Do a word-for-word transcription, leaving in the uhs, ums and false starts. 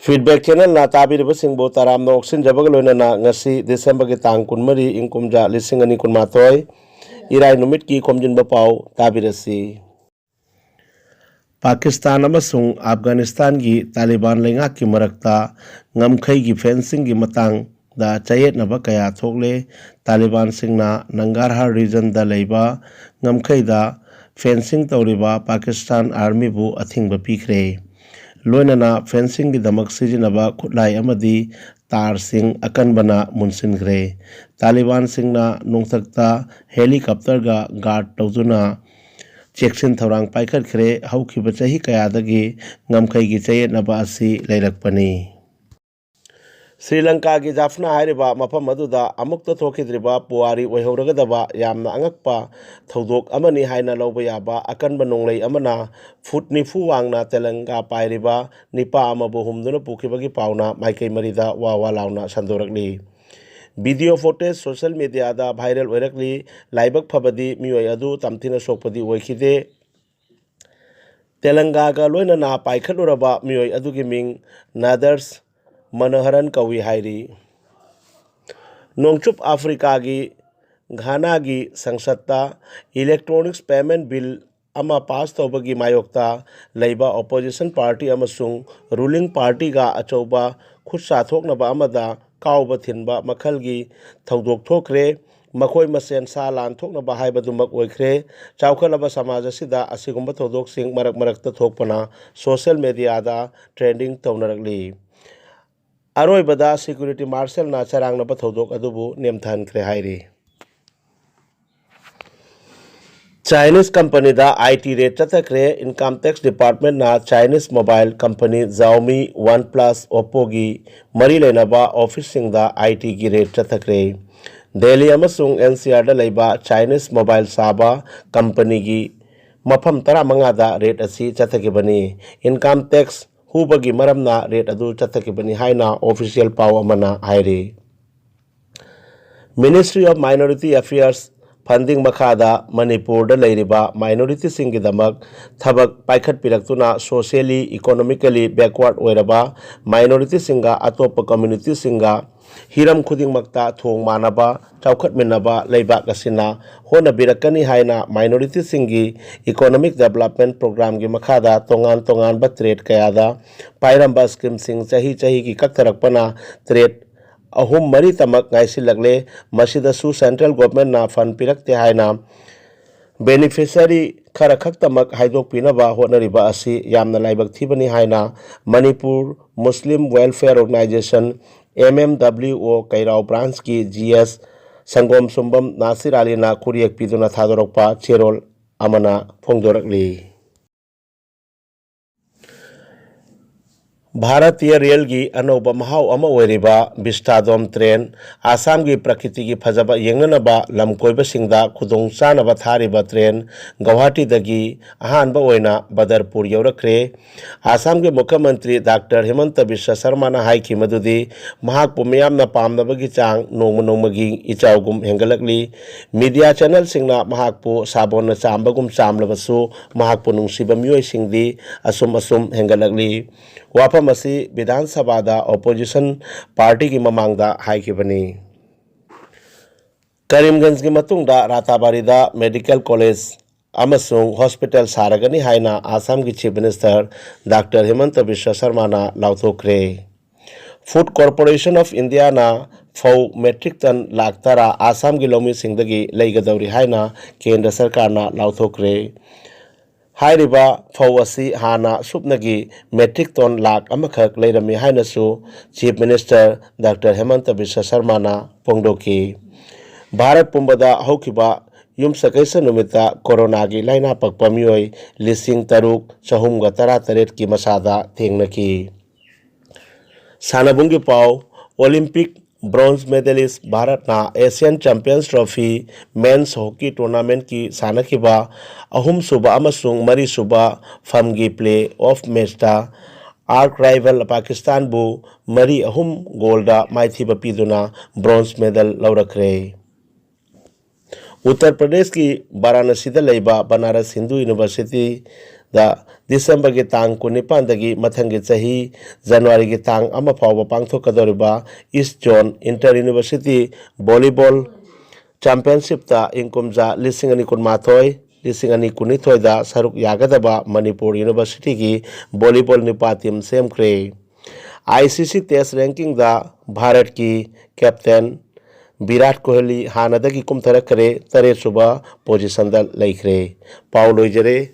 Feedback channelꯅ ꯇꯥꯕꯤꯔꯤꯕꯁꯤꯡꯕꯨ ꯇꯔꯥꯝꯅ ꯑꯣꯛꯁꯤꯟꯖꯕꯒ ꯂꯣꯏꯅꯅ ꯉꯁꯤ Decemberꯒꯤ ꯇꯥꯡ ꯀꯨꯟꯃꯔꯤ, ꯏꯪ ꯀꯨꯝꯖꯥ ꯂꯤꯁꯤꯡ ꯑꯅꯤ ꯀꯨꯟꯃꯥꯊꯣꯏ, ꯏꯔꯥꯏ ꯅꯨꯃꯤꯠꯀꯤ ꯈꯣꯝꯖꯤꯟꯕ ꯄꯥꯎ ꯇꯥꯕꯤꯔꯁꯤ꯫ ꯄꯥꯀꯤꯁꯇꯥꯟ ꯑꯃꯁꯨꯡ ꯑꯐꯒꯥꯅꯤꯁꯇꯥꯟꯒꯤ ꯇꯥꯂꯤꯕꯥꯟ ꯂꯩꯉꯥꯛꯀꯤ ꯃꯔꯛꯇ ꯉꯝꯈꯩꯒꯤ fencingꯒꯤ ꯃꯇꯥꯡꯗ ꯆꯌꯦꯠꯅꯕ ꯀꯌꯥ ꯊꯣꯛꯂꯦ꯫ ꯇꯥꯂꯤꯕꯥꯟꯁꯤꯡꯅ ꯅꯪꯒꯥꯔꯍꯥꯔ regionꯗ ꯂꯩꯕ ꯉꯝꯈꯩꯗ fencing ꯇꯧꯔꯤꯕ ꯄꯥꯀꯤꯁꯇꯥꯟ armyꯕꯨ ꯑꯊꯤꯡꯕ ꯄꯤꯈ꯭ꯔꯦ꯫ ꯂꯣꯏꯅꯅ fencingꯒꯤꯗꯃꯛ ꯁꯤꯖꯤꯟꯅꯕ ꯈꯨꯠꯂꯥꯏ ꯑꯃꯗꯤ ꯇꯥꯔꯁꯤꯡ ꯑꯀꯟꯕꯅ ꯃꯨꯟꯁꯤꯟꯈ꯭ꯔꯦ꯫ ꯇꯥꯂꯤꯕꯥꯟꯁꯤꯡꯅ ꯅꯣꯡꯊꯛꯇ helicopterꯒ guard ꯇꯧꯗꯨꯅ ꯆꯦꯛꯁꯤꯟ ꯊꯧꯔꯥꯡ ꯄꯥꯏꯈꯠꯈ꯭ꯔꯦ꯫ ꯍꯧꯈꯤꯕ ꯆꯍꯤ ꯀꯌꯥꯗꯒꯤ ꯉꯝꯈꯩꯒꯤ ꯆꯌꯦꯠꯅꯕ ꯑꯁꯤ ꯂꯩꯔꯛꯄꯅꯤ꯫ ꯁ꯭ꯔꯤ ꯂꯪꯀꯥꯒꯤ ꯖꯥꯐꯅꯥ ꯍꯥꯏꯔꯤꯕ ꯃꯐꯝ ꯑꯗꯨꯗ ꯑꯃꯨꯛꯇ ꯊꯣꯛꯈꯤꯗ꯭ꯔꯤꯕ ꯄꯨꯋꯥꯔꯤ ꯑꯣꯏꯍꯧꯔꯒꯗꯕ ꯌꯥꯝꯅ ꯑꯉꯛꯄ ꯊꯧꯗꯣꯛ ꯑꯃꯅꯤ ꯍꯥꯏꯅ ꯂꯧꯕ ꯌꯥꯕ ꯑꯀꯟꯕ ꯅꯣꯡꯂꯩ ꯑꯃꯅ ꯐꯨꯠ ꯅꯤꯐꯨ ꯋꯥꯡꯅ ꯇꯦꯂꯪꯒꯥ ꯄꯥꯏꯔꯤꯕ ꯅꯤꯄꯥ ꯑꯃꯕꯨ ꯍꯨꯝꯗꯨꯅ ꯄꯨꯈꯤꯕꯒꯤ ꯄꯥꯎꯅ ꯃꯥꯏꯀꯩ ꯃꯔꯤꯗ ꯋꯥ ꯋꯥ ꯂꯥꯎꯅ ꯁꯟꯗꯣꯔꯛꯂꯤ꯫ Video footage social mediaꯗ viral ꯑꯣꯏꯔꯛꯂꯤ꯫ ꯂꯥꯏꯕꯛ ꯐꯕꯗꯤ ꯃꯤꯑꯣꯏ ꯑꯗꯨ ꯇꯝꯊꯤꯅ ꯁꯣꯛꯄꯗꯤ ꯑꯣꯏꯈꯤꯗꯦ꯫ ꯇꯦꯂꯪꯒꯥꯒ ꯂꯣꯏꯅꯅ ꯄꯥꯏꯈꯠꯂꯨꯔꯕ ꯃꯤꯑꯣꯏ ꯑꯗꯨꯒꯤ ꯃꯤꯡ ꯅꯥꯗꯔꯁ ꯃꯅꯣꯍꯔꯟ ꯀꯧꯏ ꯍꯥꯏꯔꯤ꯫ ꯅꯣꯡꯆꯨꯞ ꯑꯐ꯭ꯔꯤꯀꯥꯒꯤ ꯘꯥꯅꯥꯒꯤ ꯁꯪꯁꯠꯇ electronics payment bill ꯑꯃ pass ꯇꯧꯕꯒꯤ ꯃꯥꯌꯣꯛꯇ ꯂꯩꯕ opposition party ꯑꯃꯁꯨꯡ ruling partyꯒ ꯑꯆꯧꯕ ꯈꯨꯠꯁꯥ ꯊꯣꯛꯅꯕ ꯑꯃꯗ ꯀꯥꯎꯕ ꯊꯤꯟꯕ ꯃꯈꯜꯒꯤ ꯊꯧꯗꯣꯛ ꯊꯣꯛꯈ꯭ꯔꯦ꯫ ꯃꯈꯣꯏ ꯃꯁꯦꯟ ꯁꯥ ꯂꯥꯟ ꯊꯣꯛꯅꯕ ꯍꯥꯏꯕꯗꯨꯃꯛ ꯑꯣꯏꯈ꯭ꯔꯦ꯫ ꯆꯥꯎꯈꯠꯂꯕ ꯁꯃꯥꯖ ꯑꯁꯤꯗ ꯑꯁꯤꯒꯨꯝꯕ ꯊꯧꯗꯣꯛꯁꯤꯡ ꯃꯔꯛ ꯃꯔꯛꯇ ꯊꯣꯛꯄꯅ social mediaꯗ trending ꯇꯧꯅꯔꯛꯂꯤ꯫ ꯑꯔꯣꯏꯕꯗ security marshalꯅ ꯆꯔꯥꯡꯅꯕ ꯊꯧꯗꯣꯛ ꯑꯗꯨꯕꯨ ꯅꯦꯝꯊꯍꯟꯈ꯭ꯔꯦ ꯍꯥꯏꯔꯤ꯫ Chinese companyꯗ I T raid ꯆꯠꯊꯈ꯭ꯔꯦ꯫ Income tax departmentꯅ Chinese mobile company Xiaomi, OnePlus, Oppoꯒꯤ ꯃꯔꯤ ꯂꯩꯅꯕ officeꯁꯤꯡꯗ I Tꯒꯤ raid ꯆꯠꯊꯈ꯭ꯔꯦ꯫ ꯗꯦꯜꯂꯤ ꯑꯃꯁꯨꯡ N C Rꯗ ꯂꯩꯕ Chinese mobile ꯁꯥꯕ companyꯒꯤ ꯃꯐꯝ ꯇꯔꯥꯃꯉꯥꯗ raid ꯑꯁꯤ ꯆꯠꯊꯈꯤꯕꯅꯤ꯫ Income tax ꯍꯨꯕꯒꯤ ꯃꯔꯝꯅ raid ꯑꯗꯨ ꯆꯠꯊꯈꯤꯕꯅꯤ ꯍꯥꯏꯅ official ꯄꯥꯎ ꯑꯃꯅ ꯍꯥꯏꯔꯤ꯫ Ministry of Minority Affairs funding ꯃꯈꯥꯗ ꯃꯅꯤꯄꯨꯔꯗ ꯂꯩꯔꯤꯕ minorityꯁꯤꯡꯒꯤꯗꯃꯛ ꯊꯕꯛ ꯄꯥꯏꯈꯠꯄꯤꯔꯛꯇꯨꯅ socially, economically backward ꯑꯣꯏꯔꯕ minorityꯁꯤꯡꯒ ꯑꯇꯣꯞꯄ communityꯁꯤꯡꯒ ꯍꯤꯔꯝ ꯈꯨꯗꯤꯡꯃꯛꯇ ꯊꯣꯡ ꯃꯥꯟꯅꯕ ꯆꯥꯎꯈꯠꯃꯤꯟꯅꯕ ꯂꯩꯕꯥꯛ ꯑꯁꯤꯅ ꯍꯣꯠꯅꯕꯤꯔꯛꯀꯅꯤ ꯍꯥꯏꯅ minorityꯁꯤꯡꯒꯤ economic development programꯒꯤ ꯃꯈꯥꯗ ꯇꯣꯉꯥꯟ ꯇꯣꯉꯥꯟꯕ trade ꯀꯌꯥꯗ ꯄꯥꯏꯔꯝꯕ schemeꯁꯤꯡ ꯆꯍꯤ ꯆꯍꯤꯒꯤ ꯀꯛꯊꯔꯛꯄꯅ trade ꯑꯍꯨꯝ ꯃꯔꯤꯇꯃꯛ ꯉꯥꯏꯁꯤꯜꯂꯛꯂꯦ꯫ ꯃꯁꯤꯗꯁꯨ central governmentꯅ fund ꯄꯤꯔꯛꯇꯦ ꯍꯥꯏꯅ beneficiary ꯈꯔ ꯈꯛꯇꯃꯛ ꯍꯥꯏꯗꯣꯛꯄꯤꯅꯕ ꯍꯣꯠꯅꯔꯤꯕ ꯑꯁꯤ ꯌꯥꯝꯅ ꯂꯥꯏꯕꯛ ꯊꯤꯕꯅꯤ ꯍꯥꯏꯅ Manipur Muslim Welfare Organization, M M W O, ꯀꯩꯔꯥꯎ branchꯀꯤ G S ꯁꯪꯒꯣꯝ ꯁꯨꯝꯕꯝ ꯅꯥꯁꯤꯔ ꯑꯂꯤꯅ ꯈꯨꯔꯤꯌꯦꯛ ꯄꯤꯗꯨꯅ ꯊꯥꯗꯣꯔꯛꯄ ꯆꯦꯔꯣꯜ ꯑꯃꯅ ꯐꯣꯡꯗꯣꯔꯛꯂꯤ꯫ ꯚꯥꯔꯇꯤꯌ ꯔꯦꯜꯒꯤ ꯑꯅꯧꯕ ꯃꯍꯥꯎ ꯑꯃ ꯑꯣꯏꯔꯤꯕ ꯚꯤꯁꯇꯥꯗꯣꯝ train ꯑꯁꯥꯝꯒꯤ ꯄ꯭ꯔꯀꯤꯇꯤꯒꯤ ꯐꯖꯕ ꯌꯦꯡꯅꯅꯕ ꯂꯝꯀꯣꯏꯕꯁꯤꯡꯗ ꯈꯨꯗꯣꯡ ꯆꯥꯅꯕ ꯊꯥꯔꯤꯕ train ꯒꯧꯍꯥꯇꯤꯗꯒꯤ ꯑꯍꯥꯟꯕ ꯑꯣꯏꯅ ꯕꯗꯔꯄꯨꯔ ꯌꯧꯔꯛꯈ꯭ꯔꯦ꯫ ꯑꯁꯥꯝꯒꯤ ꯃꯨꯈ꯭ꯌ ꯃꯟꯇ꯭ꯔꯤ ꯗꯥꯛꯇꯔ ꯍꯤꯃꯟꯇ ꯕꯤꯁ꯭ꯋ ꯁꯔꯃꯅ ꯍꯥꯏꯈꯤ ꯃꯗꯨꯗꯤ ꯃꯍꯥꯛꯄꯨ ꯃꯤꯌꯥꯝꯅ ꯄꯥꯝꯅꯕꯒꯤ ꯆꯥꯡ ꯅꯣꯡꯃ ꯅꯣꯡꯃꯒꯤ ꯏꯆꯥꯎꯒꯨꯝ ꯍꯦꯟꯒꯠꯂꯛꯂꯤ꯫ Media channelꯁꯤꯡꯅ ꯃꯍꯥꯛꯄꯨ ꯁꯥꯕꯣꯟꯅ ꯆꯥꯝꯕꯒꯨꯝ ꯆꯥꯝꯂꯕꯁꯨ ꯃꯍꯥꯛꯄꯨ ꯅꯨꯡꯁꯤꯕ ꯃꯤꯑꯣꯏꯁꯤꯡꯗꯤ ꯑꯁꯨꯝ ꯑꯁꯨꯝ ꯍꯦꯟꯒꯠꯂꯛꯂꯤ꯫ ꯋꯥꯐꯝ ꯑꯁꯤ ꯕꯤꯙꯥꯟ ꯁꯚꯥꯗ opposition partyꯒꯤ ꯃꯃꯥꯡꯗ ꯍꯥꯏꯈꯤꯕꯅꯤ꯫ ꯀꯔꯤꯝꯒꯟꯖꯒꯤ ꯃꯇꯨꯡꯗ ꯔꯥꯇꯥꯕꯥꯔꯤꯗ medical college ꯑꯃꯁꯨꯡ hospital ꯁꯥꯔꯒꯅꯤ ꯍꯥꯏꯅ ꯑꯁꯥꯝꯒꯤ Chief Minister doctor Himanta Biswa ꯁꯔꯃꯥꯅ ꯂꯥꯎꯊꯣꯛꯈ꯭ꯔꯦ꯫ Food Corporation of Indiaꯅ ꯐꯧ metric ton ꯂꯥꯛ ꯇꯔꯥ ꯑꯁꯥꯝꯒꯤ ꯂꯧꯃꯤꯁꯤꯡꯗꯒꯤ ꯂꯩꯒꯗꯧꯔꯤ ꯍꯥꯏꯅ ꯀꯦꯟꯗ꯭ꯔ ꯁꯔꯀꯥꯔꯅ ꯂꯥꯎꯊꯣꯛꯈ꯭ꯔꯦ꯫ ꯍꯥꯏꯔꯤꯕ ꯐꯧ ꯑꯁꯤ ꯍꯥꯟꯅ ꯁꯨꯞꯅꯒꯤ metric ton ꯂꯥꯛ ꯑꯃꯈꯛ ꯂꯩꯔꯝꯃꯤ ꯍꯥꯏꯅꯁꯨ Chief Minister ꯗꯥꯛꯇꯔ ꯍꯦꯃꯟꯇ ꯕꯤꯁ꯭ꯋ ꯁꯔꯃꯥꯅ ꯐꯣꯡꯗꯣꯛꯈꯤ꯫ ꯚꯥꯔꯠ ꯄꯨꯝꯕꯗ ꯍꯧꯈꯤꯕ ꯌꯨꯝꯁꯀꯩꯁ ꯅꯨꯃꯤꯠꯇ ꯀꯣꯔꯣꯅꯥꯒꯤ ꯂꯥꯏꯅꯥ ꯄꯛꯄ ꯃꯤꯑꯣꯏ ꯂꯤꯁꯤꯡ ꯇꯔꯨꯛ ꯆꯍꯨꯝꯒ ꯇꯔꯥ ꯇꯔꯦꯠꯀꯤ ꯃꯁꯥꯗ ꯊꯦꯡꯅꯈꯤ꯫ ꯁꯥꯟꯅꯕꯨꯡꯒꯤ ꯄꯥꯎ꯫ Olympic bronze medalist ꯚꯥꯔꯠꯅ Asian Champions Trophy men's hockey tournamentꯀꯤ ꯁꯥꯟꯅꯈꯤꯕ ꯑꯍꯨꯝꯁꯨꯕ ꯑꯃꯁꯨꯡ ꯃꯔꯤꯁꯨꯕ ꯐꯝꯒꯤ play off matchꯇ arch rival ꯄꯥꯀꯤꯁꯇꯥꯟꯕꯨ ꯃꯔꯤ ꯑꯍꯨꯝ goalꯗ ꯃꯥꯏꯊꯤꯕ ꯄꯤꯗꯨꯅ bronze medal ꯂꯧꯔꯛꯈ꯭ꯔꯦ꯫ ꯎꯠꯇꯔ ꯄ꯭ꯔꯗꯦꯁꯀꯤ ꯕꯥꯔꯥꯅꯁꯤꯗ ꯂꯩꯕ ꯕꯅꯥꯔꯁ ꯍꯤꯟꯗꯨ ꯌꯨꯅꯤꯚꯔꯁꯤꯇꯤꯗ ꯗꯤꯁꯦꯝꯕꯔꯒꯤ ꯇꯥꯡ ꯀꯨꯟꯅꯤꯄꯥꯟꯗꯒꯤ ꯃꯊꯪꯒꯤ ꯆꯍꯤ ꯖꯅꯋꯥꯔꯤꯒꯤ ꯇꯥꯡ ꯑꯃ ꯐꯥꯎꯕ ꯄꯥꯡꯊꯣꯛꯀꯗꯧꯔꯤꯕ ꯏꯁ ꯖꯣꯟ ꯏꯟꯇꯔ ꯌꯨꯅꯤꯚꯔꯁꯤꯇꯤ ꯚꯣꯂꯤꯕꯣꯜ ꯆꯦꯝꯄꯤꯌꯟꯁꯤꯞꯇ ꯏꯪ ꯀꯨꯝꯖꯥ ꯂꯤꯁꯤꯡ ꯑꯅꯤ ꯀꯨꯟꯃꯥꯊꯣꯏ, ꯂꯤꯁꯤꯡ ꯑꯅꯤ ꯀꯨꯟꯅꯤꯊꯣꯏꯗ ꯁꯔꯨꯛ ꯌꯥꯒꯗꯕ ꯃꯅꯤꯄꯨꯔ ꯌꯨꯅꯤꯚꯔꯁꯤꯇꯤꯒꯤ ꯚꯣꯂꯤꯕꯣꯜ ꯅꯨꯄꯥ ꯇꯤꯝ ꯁꯦꯝꯈ꯭ꯔꯦ꯫ ꯑꯥꯏ ꯁꯤ ꯁꯤ ꯇꯦꯁ ꯔꯦꯡꯀꯤꯡꯗ ꯚꯥꯔꯠꯀꯤ ꯀꯦꯞꯇꯦꯟ ꯚꯤꯔꯥꯠ ꯀꯣꯍꯂꯤ ꯍꯥꯟꯅꯗꯒꯤ ꯀꯨꯝꯊꯔꯛꯈ꯭ꯔꯦ, ꯇꯔꯦꯠ ꯁꯨꯕ ꯄꯣꯖꯤꯁꯟꯗ ꯂꯩꯈ꯭ꯔꯦ꯫ ꯄꯥꯎ ꯂꯣꯏꯖꯔꯦ꯫